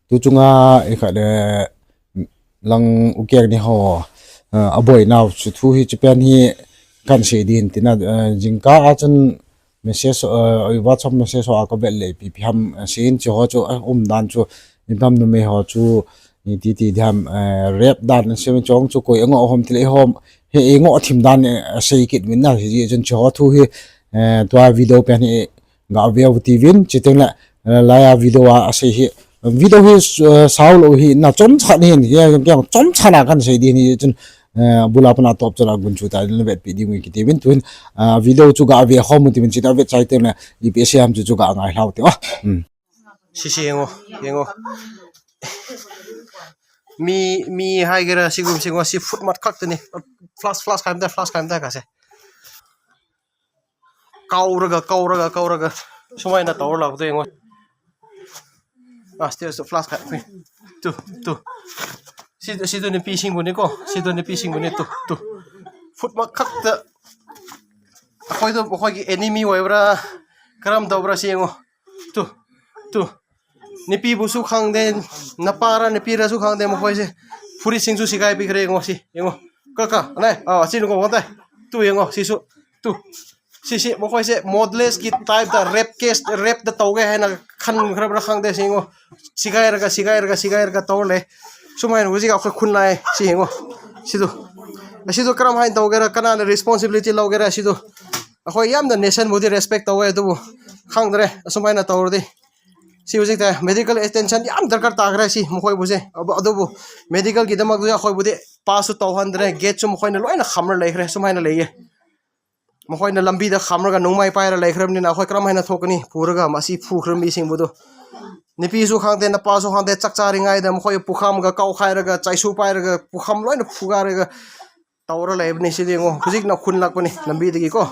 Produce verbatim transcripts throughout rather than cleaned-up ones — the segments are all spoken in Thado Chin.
Tu chunga ikhat le lang ukeng ni ho, eh, aboinau chu thu hi chipen hi kan sei din tina, eh, jingkah a chun message, eh, WhatsApp message ho a ka vet le ipi ipi ham, eh, sin chi ho chu, eh, um dan chu, ipi ham numei ho chu, iti ti diham, eh, rape dan se chong chu koi angoh hom tile hom, he angoh thim dan, eh, sei kit min na hi chun chi ho thu hi, eh, tua video pen hi ga veu tivin, chiteng le, eh, laiya video a asei hi, video hi, eh, sao lou hi na chomcha ni hin, hi, hi, chomcha na kan sei din hi chun, eh, bula pana top chala gun chu ta din vetpi ding wi kiti vin tuin, ah, video chu ga ve khom tivin chita vet chai teng le, ipi sei ham chu chu ga ngai hlau te, ah. Hmm. Si, si, yengo, yengo. Mi, mi hai gera si gum si ngo si foot mat khak te ni. Flash, flash khaim ta, flash khaim ta ka se. Kauraga, kauraga, kauraga. Sumai na taur lak tu yengo. Ah, stairs to flash khaim. Tu, tu. Si, si tu ni pi sing bu ni ko. Si tu ni pi sing bu ni tu, tu. Foot mat khak ta. Akhoi tu, akhoi ki enemy wai bra. Karam dau bra si yengo. Tu, tu. Nipi bu su khang den, na para nipi ra su khang den mo khoi se. Phuri sing su sigai pi kre yengo si, yengo. Ka, ka, anai, ah, si nu ko wang tai. Tu yengo, si su, tu. Si, si, mo khoi se, modless ki type da rape case, rape da tau ge hai na khan kre bra khang de si yengo. Sigai ra ka, sigai ra ka, sigai ra ka tau le. Sumai nu ji ka khoi khun lai, si yengo. Si tu. Si tu karam hai tau ge ra, kana na responsibility lau ge ra, si tu. Akhoi yam da nation bu di respect tau ge tu bu. Khang de re, sumai na tau di. Si hujik te medical attention yam darkar ta kre si, mo khoi bu se. Abo, adu bu. Medical ki damak du ya khoi bu de. Pass su tau han de re, gate su mo khoi na loi na kham ra lei kre, sumai na lei ye. Mo khoi na lambi da kham ra ka nung mai pai ra lei kre ni na khoi karam hai na thok ni. Pura ka ma si phu kre mi sing bu du. Nipi su khang te na pa su khang te chak cha ri ngai da mo khoi pu kham ka kau khai ra ka chai su pai ra ka pu kham loi na phu ga ra ka tau ra lei ni si ding o. Hujik na khun lak ni lambi de ki ko.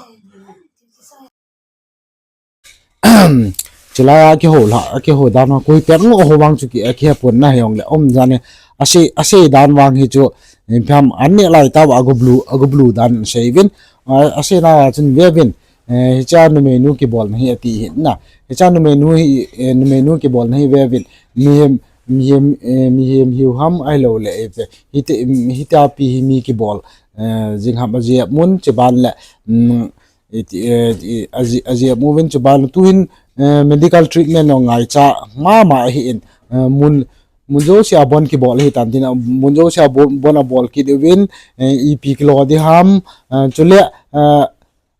Chilai a kiho la, a kiho dan ho, koi pet ngo ho vang chu ki, a kihepon na hiong le, um dan hi, asei, asei dan vang hi chu, in pham an ne lai ta va, a gublu, a gublu dan sei vin, a, asei na chun ve vin, eh, hicha numei nu kibol na hi ati hi na, hicha numei nu hi, eh, numei nu kibol na hi ve vin, mihem, mihem, eh, mihem hiu ham ai lo le, eh, hite, hita pi hi mi kibol, eh, jing ham a jep mun, chiban le, mm, Iti, eh, i, aji, aji a mu vin chu ban tu hin, eh, medical treatment no ngai cha ma ma hi in, eh, mun, mun jo sia bon ki bol hi tan tin, mun jo sia bon, bon a bol ki de vin, eh, ipi ki lo di ham, eh, chu le, eh,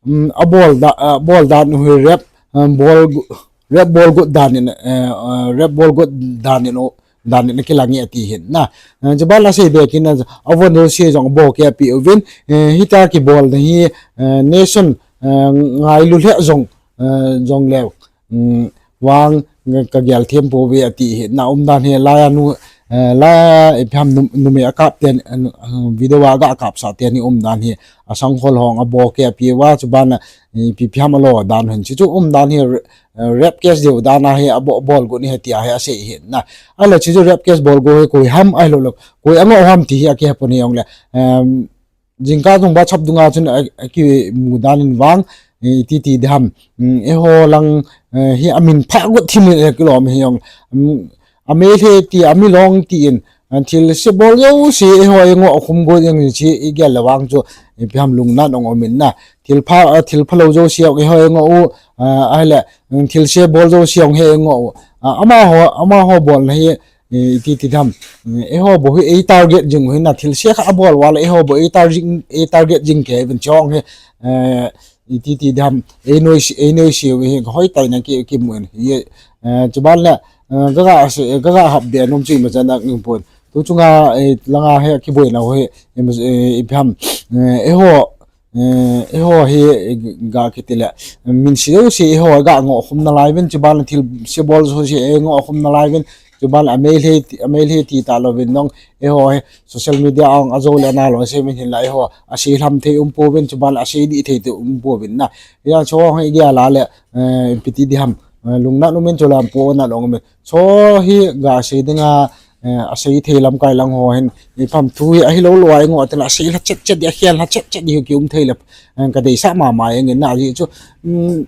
mm, a bol da, eh, bol dan hu rep, eh, bol gu-, rep bol gut dan in, eh, eh, rep bol gut dan in o, dan in a kilang e ati hin na. Eh, chu ban la sei be kin na, a von do sei jong bo ke pi u vin, eh, hita ki bol na hi, eh, nation, eh, ngai lu le jong, eh, jong le, mm, vang, eh, ka gel them po ve ati hin na um dan hi la ya nu, eh, la ya i pham nu, nu me a kap ten, eh, nu, eh, video a ga kap sa ten hi um dan hi, a sang hol hong a bo ke pi wa chu ban na, eh, pi pham a lo dan hin chu chu um dan hi, eh, rape case deu dan a hi a bo-, bol gu ni he tia hi a sei hin na. A le chu chu rape case bol gu hi koi ham ai lo lo. Koi a ngo ham ti hi a ki hepon hi ong le. Em, jingkah dung ba chap dunga chun a, a ki mu dan in vang, eh, ti ti de ham. Mm, e ho lang, eh, hi a min pha gu thi min e ki lom hi ong. Mm, a me le ti a mi long ti in, An thil se bol jo si, eiho i ngo khum go jeng si, i gel le vang chu, i pi ham lung nan ong om in na. Thil pha, a, thil pha lo jo si, eiho i ngo u, a, a le, mm, thil se bol jo si ong he i ngo u. A, ama ho, ama ho bol na hi, i, ti, ti dam. Mm, eiho bo hi, ei target jing u hi na, thil se kha a bol wala, eiho bo ei target, ei target jing ke, ben chong he, eh, i ti ti dam, ei noi si, ei noi si, hi, hoi tai na ki, ki mu in. Ye, eh, chu ban le, eh, ga ga se, ga ga hap de nom chi ma cha na ng pon. Tu chunga, eh, langa he ki boi na ho he, em, eh, i pham, eh, eiho, eh, eiho he, eh, ga ki ti le, min si do si eiho ga ngo khum na lai vin, chu ban le thil si bol so si, eh, ngo khum na lai vin, chu ban le a mei le ti, a mei le ti ta lo vin nong, eiho he, social media ong a jo le na lo se min hin la eiho, a si lam thei um po vin, chu ban le a si di thei te um po vin na. Ya cho he ga la le, eh, pi ti di ham, eh, lung na nu min chu lam po na long min. Cho hi ga sei dinga, eh, a sei thei lam kai lang ho hin, i pham thu hi a hi lo lo ai ngo, a ti la sei la chet chet di, a khial la chet chet di ki um thei le, eh, ka dei sa ma ma eng na ji chu, mm,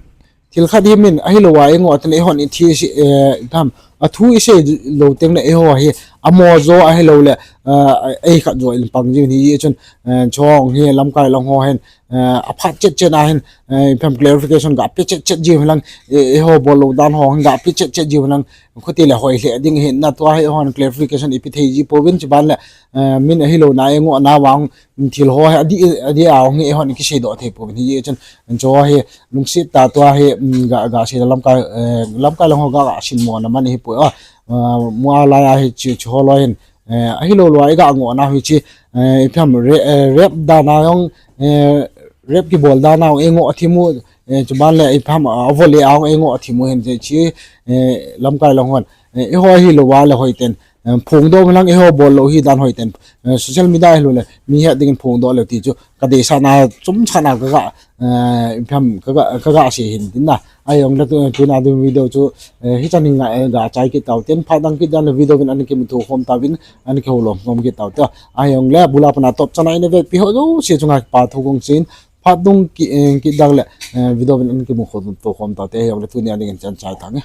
thil khat hi min a hi lo ai ngo, a ti le hon i thi si, eh, i pham, Athu isei lou teng le eiho hi, amo jo ahilouleh, eh, ei khat jo in pang jiu hi chun, eh, chong hi lamkai lang ho hin, eh, aphat chet chet a hin, eh, ipi ham clarification ga pe chet chet jiu hilang, eh, eiho bol lou dan ho hin ga pe chet chet jiu hilang, khuti le hoi le ding hin na tua hi hon clarification ipi thei ji pouvin chuban le, eh, min ahilou na ei ngoh na vang, thil ho hi adi, adi a hung hi eihon kisei doh thei pouvin hi chun, cho hi lungset tah tua hi, um, ga, ga sei lamkai, eh, lamkai lang ho ga, ga sin mo na man hi poi a, ah, mu a lai a hi chi, chi ho loi hin, eh, ahilou loi ga ngoh na hi chi, eh, ipi ham re-, eh, rep dan a jong, eh, rep kibol dan a jong ei ngoh thim u, eh, chuban le ipi ham, ah, avole a jong ei ngoh thim u hin chi, eh, lamkai lang hon, eh, eiho ahilou a le hoiten, eh, phongdoh hilang eiho bol lou hi dan hoiten, eh, social media hilou le mi het dingin phongdoh le ti chu ka deisah na chomcha na ka ga, eh, ipi ham ka ga, ka ga sei hin tin na. Ahijongle tu, tuna ding video chu, eh, hichan hin ga, eh, ga chai kit tau tin, phat dang kit dan le video vin ana kimu to khom tauvin, ana kihou lom khom kit tau te. Ahijongle bula pana top chana ina vepi ho jouse chunga kipa thu kong sin, phat dung ki, eh, kit dan le, eh, video vin ana kimu khom to khom tau te. Ahijongle tuni a dingin chan chai tange.